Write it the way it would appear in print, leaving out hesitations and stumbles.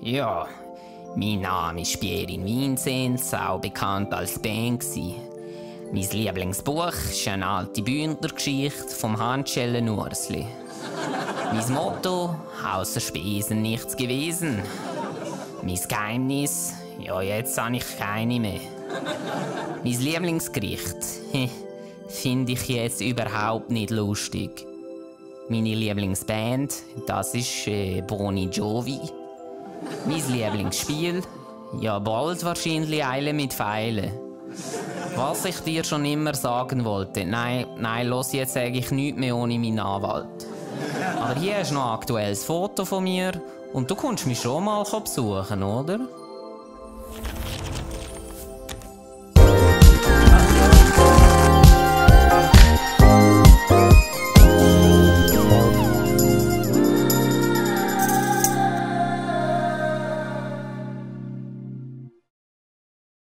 Ja, mein Name ist Pierin Vinzenz, auch bekannt als Banksy. Mein Lieblingsbuch ist eine alte Bündnergeschichte vom Handschellen Ursli. Mein Motto: außer Spesen nichts gewesen. Mein Geheimnis: ja, jetzt habe ich keine mehr. Mein Lieblingsgericht finde ich jetzt überhaupt nicht lustig. Meine Lieblingsband, das ist Bon Jovi. Mein Lieblingsspiel? Ja, bald wahrscheinlich Eile mit Pfeilen. Was ich dir schon immer sagen wollte, nein, los, jetzt sage ich nichts mehr ohne meinen Anwalt. Aber hier hast du noch ein aktuelles Foto von mir und du kommst mich schon mal besuchen, oder?